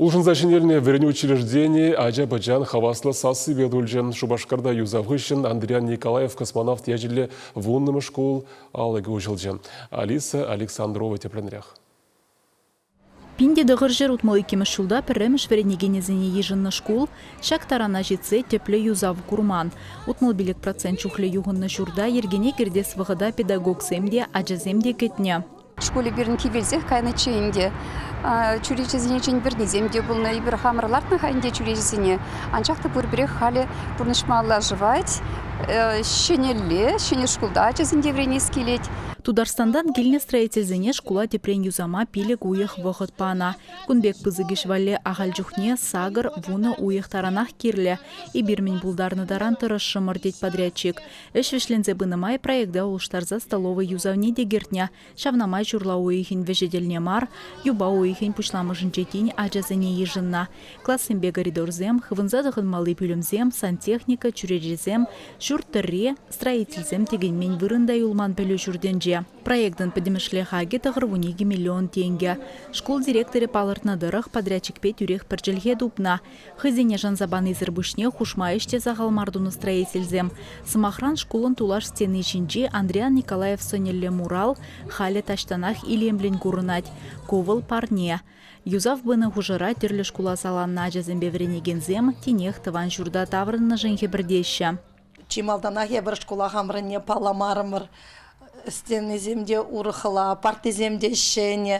Улшӑнса ҫӗнелнӗ вӗренӳ учрежденийӗ ача-пӑчан хаваслӑ сассипе тулчӗ. Шупашкарта юсав хыҫҫӑн Андриян Николаев космонавт ячӗллӗ вуннӑмӗш шкул алӑкӗ уҫӑлчӗ. Алиса Александрова тӗплӗнрех. 1962 ҫулта пӗрремӗш вӗренекенӗсене йышӑннӑ шкул ҫак тарана ҫитсе тӗплӗ юсав курман. 65 процент чухлӗ юхӑннӑ ҫурта йӗркене кӗртес вӑхӑта педагогсем те, ачасем те кӗтнӗ. Шкулӗ пирӗн кивелсех кайнӑччӗ ӗнтӗ. Чӳречесенчен вӗрнисем те пулнӑ. Эпир хамӑр лартнӑ-ха ӗнтӗ чӳречесене. Анчах та пурпӗрех халӗ пурнӑҫ малалла шӑвать. Ҫӗнӗлле, ҫӗнӗ шкулта ачасен те вӗренес килет. Тутарстантан килнӗ строительсене шкула тӗпрен юсама 5 уйӑх вӑхӑт панӑ. Кун пек пысӑк ӗҫ валли ахаль чухне 8-10 уйӑх таранах кирлӗ. Эпир мӗн пултарнӑ таран тӑрӑшрӑмӑр, тет подрядчик. Ӗҫ вӗҫленсе пынӑ май проекта улӑштарса столовӑй юсавне те кӗртнӗ. Ҫавна май ҫурла уйӑхӗн вӗҫӗ тӗлне мар, юпа уйӑхӗн пуҫламӑшӗнче тин ачасене йышӑннӑ. Классемпе коридорсем, хывӑнса тӑхӑнмалли пӳлӗмсем, сантехника, чӳречесем, ҫурт тӑрри, строительсем тӗкӗнмен вырӑн та юлман пӗлӳ ҫуртӗнче. Проектӑн пӗтӗмӗшле хакӗ 92 миллион тенкӗ. Шкул директорӗ палӑртнӑ тӑрӑх, подрядчикпе тӳрех пӗр чӗлхе тупнӑ. Хӑйсене шанса панисӗр пуҫне хушма ӗҫ те сахал мар тунӑ строительсем. Сӑмахран, шкулӑн тулаш стени ҫинчи Андриян Николаев сӑнӗллӗ мурал халӗ таҫтанах илемлӗн курӑнать. Ку вӑл парне. Юсав пынӑ хушӑра тӗрлӗ шкула саланнӑ ачасемпе вӗренекенсем тинех тӑван ҫурта таврӑннӑшӑн хӗпӗртеҫҫӗ. Чи малтанах эпир шкула хамӑрӑнне палламарӑмӑр. Стенисем те урӑхла, партисем те ҫӗнӗ.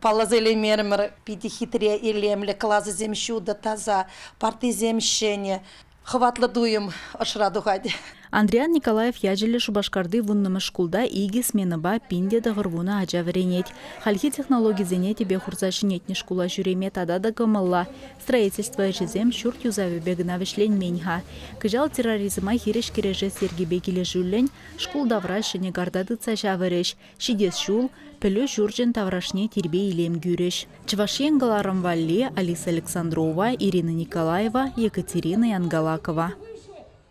Палласа илеймерӗмӗр. Питӗ хитре, илемлӗ, класӗсем ҫутӑ, таса, партисем ҫӗнӗ. Хӑватлӑ туйӑм ӑшра тухать. Андриян Николаев ячӗллӗ Шупашкарти вуннӑмӗш шкулта икӗ сменӑпа 1090 ача вӗренет. Хальхи технологисене тӗпе хурса ҫӗнетнӗ шкула ҫӳреме тата та кӑмӑллӑ. Строительство ӗҫӗсем ҫурт юсавӗпе кӑна вӗҫленмен-ха. Кӑҫал терроризма хирӗҫ кӗрешес йӗркепе килӗшӳллӗн шкул тавра ҫӗнӗ карта тытса ҫавӑрӗҫ. Ҫитес ҫул пӗлӳ ҫурчӗн таврашне тирпей-илем кӳрӗҫ. Чӑваш Ен кӑларӑм валли Алиса Александрова, Ирина Николаева, Екатерина Янгалакова.